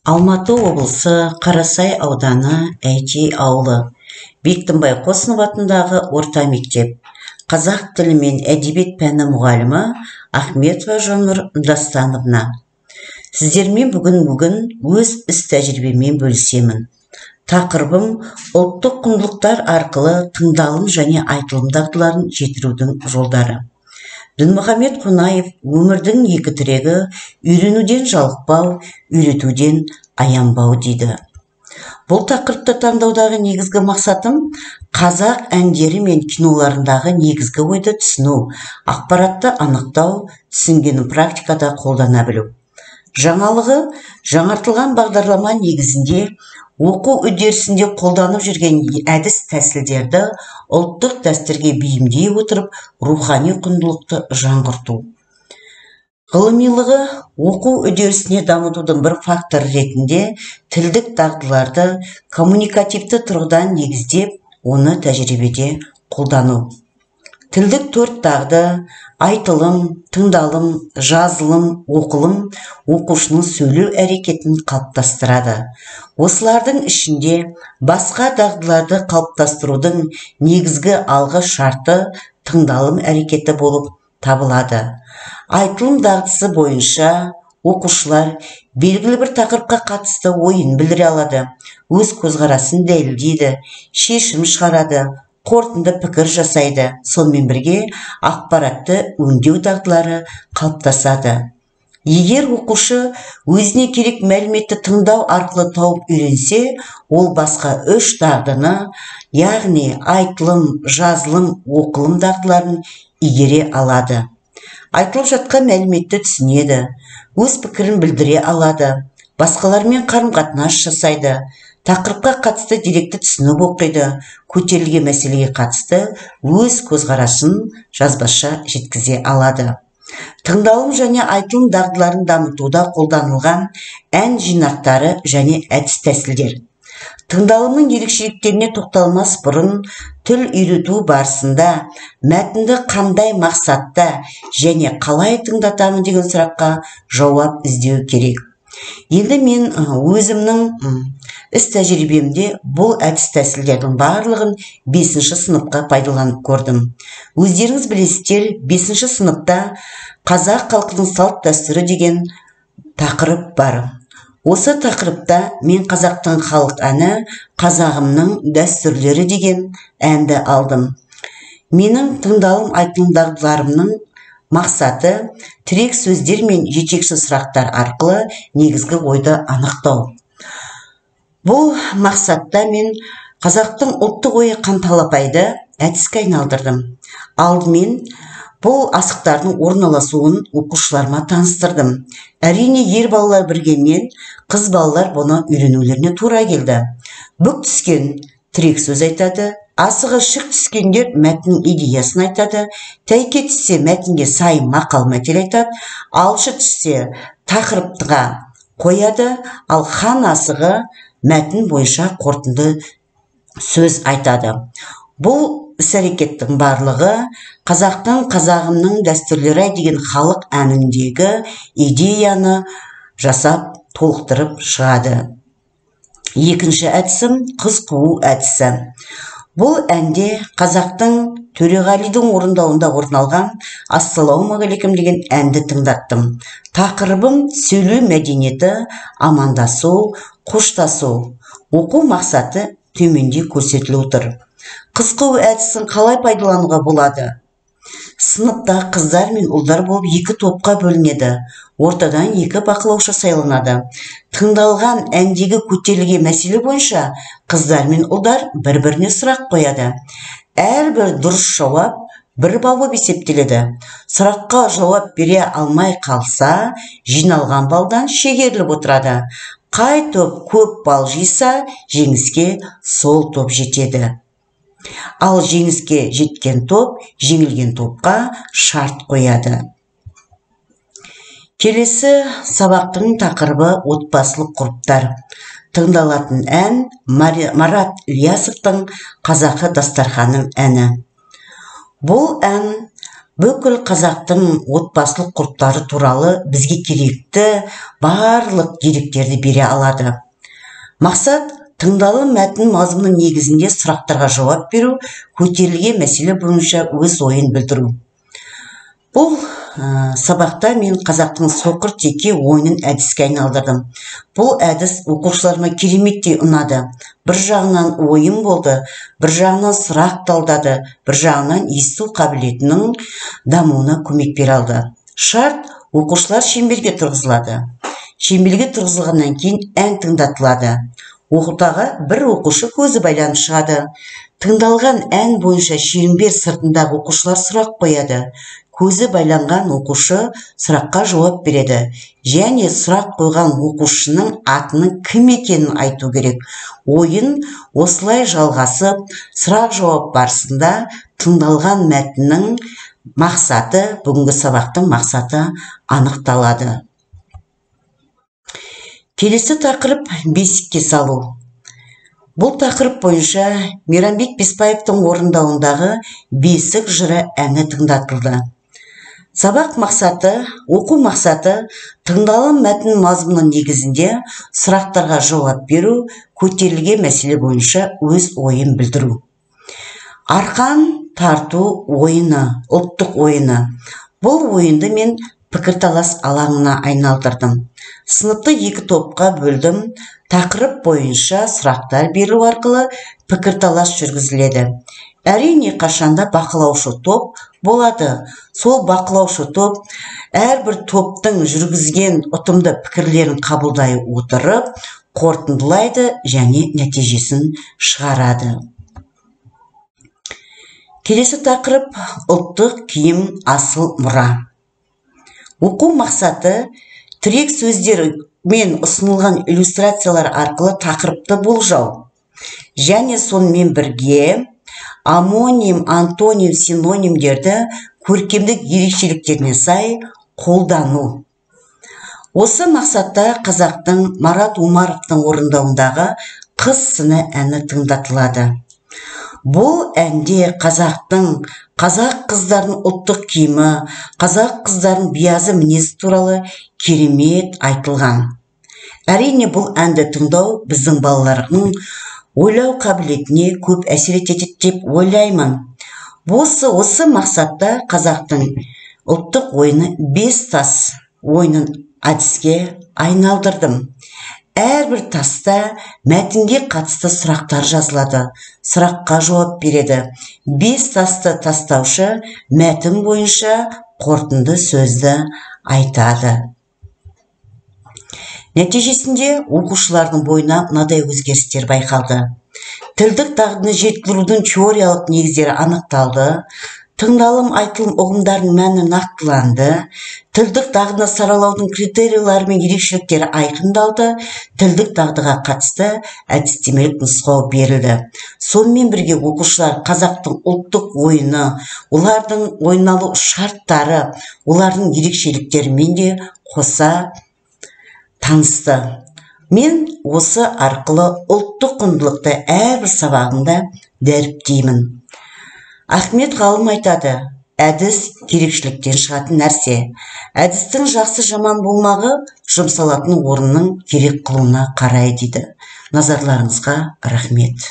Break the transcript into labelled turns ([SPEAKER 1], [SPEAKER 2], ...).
[SPEAKER 1] Алматы облысы, Қарасай ауданы, Әйтей ауылы, Бектімбай Қосынов атындағы орта мектеп. Қазақ тілі мен әдебиет пәні мұғалімі Ахметова Жаннұр Дастановна. Сіздермен бүгін өз іс тәжірибеммен бөлісемін. Тақырыбым ұлттық құндылықтар арқылы тыңдалым және айтылым дағдыларын жетірудің жолдары. Дінмұхамед Қонаев өмірдің екі тірегі үйренуден жалықпау, үйретуден аянбау дейді. Бұл тақырыпты таңдаудағы негізгі мақсатым қазақ әндері мен киноларындағы негізгі ойды түсіну, ақпаратты анықтау, түсінгенін практикада қолдана білу. Жаңалығы жаңартылған бағдарлама негізінде оқу үдерісінде қолданып жүрген әдіс тәсілдерді ұлттық дәстүрге бейімдей отырып, рухани құндылықты жаңғырту. Ғылымилығы оқу үдерісіне дамытудың бір факторы ретінде тілдік дағдыларды коммуникативті тұрғыдан негіздеп, оны тәжірибеде қолдану. Тілдік төрт дағды айтылым, тыңдалым, жазылым, оқылым оқушының сөйлеу әрекетін қалыптастырады. Осылардың ішінде басқа дағдыларды қалыптастырудың негізгі алғы шарты тыңдалым әрекеті болып табылады. Айтылым дағдысы бойынша оқушылар белгілі бір тақырыпқа қатысты ойын білдіре алады, өз көзқарасын дәлелдейді, шешім шығарады, қорытынды пікір жасайды. Сонымен бірге ақпаратты өңдеу дағдылары қалыптасады. Егер оқушы өзіне керек мәліметті тыңдау арқылы тауып үйренсе, ол басқа үш дағдыны, яғни айтылым, жазылым, оқылым дағдыларын игере алады. Айтылып жатқан мәліметті түсінеді, өз пікірін білдіре алады, басқалармен қарым-қатынас жасайды, тақырыпқа қатысты деректі түсініп оқиды, көтерілген мәселеге қатысты өз көзқарасын жазбаша жеткізе алады. Тыңдалым және айтылым дағдыларын дамытуда қолданылған ән жинақтары және әдіс тәсілдер. Тыңдалымның ерекшеліктеріне тоқталмас бұрын тіл үйрету барысында мәтінді қандай мақсатта және қалай тыңдатамын деген сұраққа жауап іздеу керек. Енді мен өзімнің іс тәжірибемде бұл әдіс тәсілдердің барлығын 5 сыныпқа пайдаланып көрдім. Өздеріңіз білесіздер, 5 сыныпта қазақ халқының салт дәстүрі деген тақырып бар. Осы тақырыпта мен қазақтың халық әні, қазағымның дәстүрлері деген әнді алдым. Менің тыңдалым айтылым дағдыларымның мақсаты тірек сөздер мен жетекші сұрақтар арқылы негізгі ойды анықтау. Бұл мақсатта мен қазақтың ұлттық ойы қанталапайды әдіске айналдырдым. Алдымен бұл асықтардың орналасуын оқушыларыма таныстырдым. Әрине, ер балалар біргенмен қыз балалар бұны үйренулеріне тура келді. Бүк түскен тірек сөз айтады, асығы шық түскендер мәтіннің идеясын айтады, тәйке түссе мәтінге сай мақал мәтел айтады, алшы түссе тақырыпқа қояды, ал хан асығы мәтін бойынша қорытынды сөз айтады. Бұл іс-әрекеттің барлығы қазақтың қазағымның дәстүрлері деген халық әніндегі идеяны жасап толықтырып шығады. Екінші әдісім қыз қуу әдісі. Бұл әнде қазақтың Төреғалидың орындауында орын алған Ассалаумағалейкум деген әнді тыңдаттым. Тақырыбым сөйлеу мәдениеті, амандасу, қоштасу. Оқу мақсаты төменде көрсетіліп отыр. Қыз қуу әдісін қалай пайдалануға болады? Сыныпта қыздар мен ұлдар болып екі топқа бөлінеді. Ортадан екі бақылаушы сайланады. Тыңдалған әндегі көтерілген мәселе бойынша қыздар мен ұлдар бір-біріне сұрақ қояды. Әрбір дұрыс жауап бір балл болып есептеледі. Сұраққа жауап бере алмай қалса, жиналған балдан шегеріліп отырады. Қай топ көп балл жиса, жеңіске сол топ жетеді. Ал жеңіске жеткен топ жеңілген топқа шарт қояды. Келесі сабақтың тақырыбы отбасылық ғұрыптар. Тыңдалатын ән Марат Ильясовтың Қазақы дастарханым әні. Бұл ән Бүкіл қазақтың отбасылық ғұрыптары туралы бізге керекті барлық деректерді бере алады. Мақсат тыңдалым мәтін мазмұнының негізінде сұрақтарға жауап беру, көтерілген мәселе бойынша өз ойын білдіру. Бұл сабақта мен қазақтың соқыр теке ойынын әдіске айналдырдым. Бұл әдіс оқушыларыма кереметтей ұнады. Бір жағынан ойын болды, бір жағынан сұрақ талдады, бір жағынан есту қабілетінің дамуына көмек бере алды. Шарт оқушылар шеңберге тұрғызылады. Шеңберге тұрғызылғаннан кейін ән тыңдатылады. Ортаға бір оқушы көзі байланып шығады. Тыңдалған ән бойынша шеңбер сыртындағы оқушылар сұрақ қояды. Көзі байланған оқушы сұраққа жауап береді. Және сұрақ қойған оқушының атының кім екенін айту керек. Ойын осылай жалғасып, сұрақ-жауап барысында тыңдалған мәтіннің мақсаты, бүгінгі сабақтың мақсаты анықталады. Келесі тақырып бесікке салу. Бұл тақырып бойынша Мейрамбек Бесбаевтың орындауындағы бесік жыры әні тыңдатылды. Сабақ мақсаты, оқу мақсаты тыңдалым мәтін мазмұнының негізінде сұрақтарға жауап беру, көтерілген мәселе бойынша өз ойын білдіру. Арқан тарту ойыны, ұлттық ойыны. Бұл ойынды мен пікірталас алаңына айналдырдым. Сыныпты екі топқа бөлдім. Тақырып бойынша сұрақтар беру арқылы пікірталас жүргізіледі. Әрине, қашанда бақылаушы топ болады. Сол бақылаушы топ әрбір топтың жүргізген ұтымды пікірлерін қабылдай отырып, қорытындылайды және нәтижесін шығарады. Келесі тақырып ұлттық киім асыл мұра. Оқу мақсаты тірек сөздер мен ұсынылған иллюстрациялар арқылы тақырыпты болжау. Және сонымен бірге омоним, антоним, синонимдерді көркемдік ерекшеліктеріне сай қолдану. Осы мақсатта қазақтың Марат Омаровтың орындауындағы Қыз сыны әні тыңдатылады. Бұл әнде қазақ қыздарының ұлттық киімі, қазақ қыздарының биязы мінезі туралы керемет айтылған. Әрине, бұл әнді тыңдау біздің балалардың ойлау қабілетіне көп әсер етеді деп ойлаймын. Осы мақсатта қазақтың ұлттық ойыны бес тас ойынын әдіске айналдырдым. Әрбір таста мәтінге қатысты сұрақтар жазылады, сұраққа жауап береді. Бес тасты тастаушы мәтін бойынша қорытынды сөзді айтады. Нәтижесінде оқушылардың бойына мынадай өзгерістер байқалды. Тілдік дағдыны жетілдірудің теориялық негіздері анықталды. Тыңдалым, айтылым ұғымдарының мәні нақтыланды. Тілдік дағдыны саралаудың критерийлері мен ерекшеліктері айқындалды. Тілдік дағдыға қатысты әдістемелік нұсқау берілді. Сонымен бірге оқушылар қазақтың ұлттық ойыны, олардың ойналу шарттары, олардың ерекшеліктерімен де қоса танысты. Мен осы арқылы ұлттық құндылықты әрбір сабағымда дәріптеймін. Ахмет ғалым айтады, әдіс керекшіліктен шығатын нәрсе. Әдістің жақсы жаман болмағы жұмсалатын орынның керек қылуына қарай дейді. Назарларыңызға рахмет.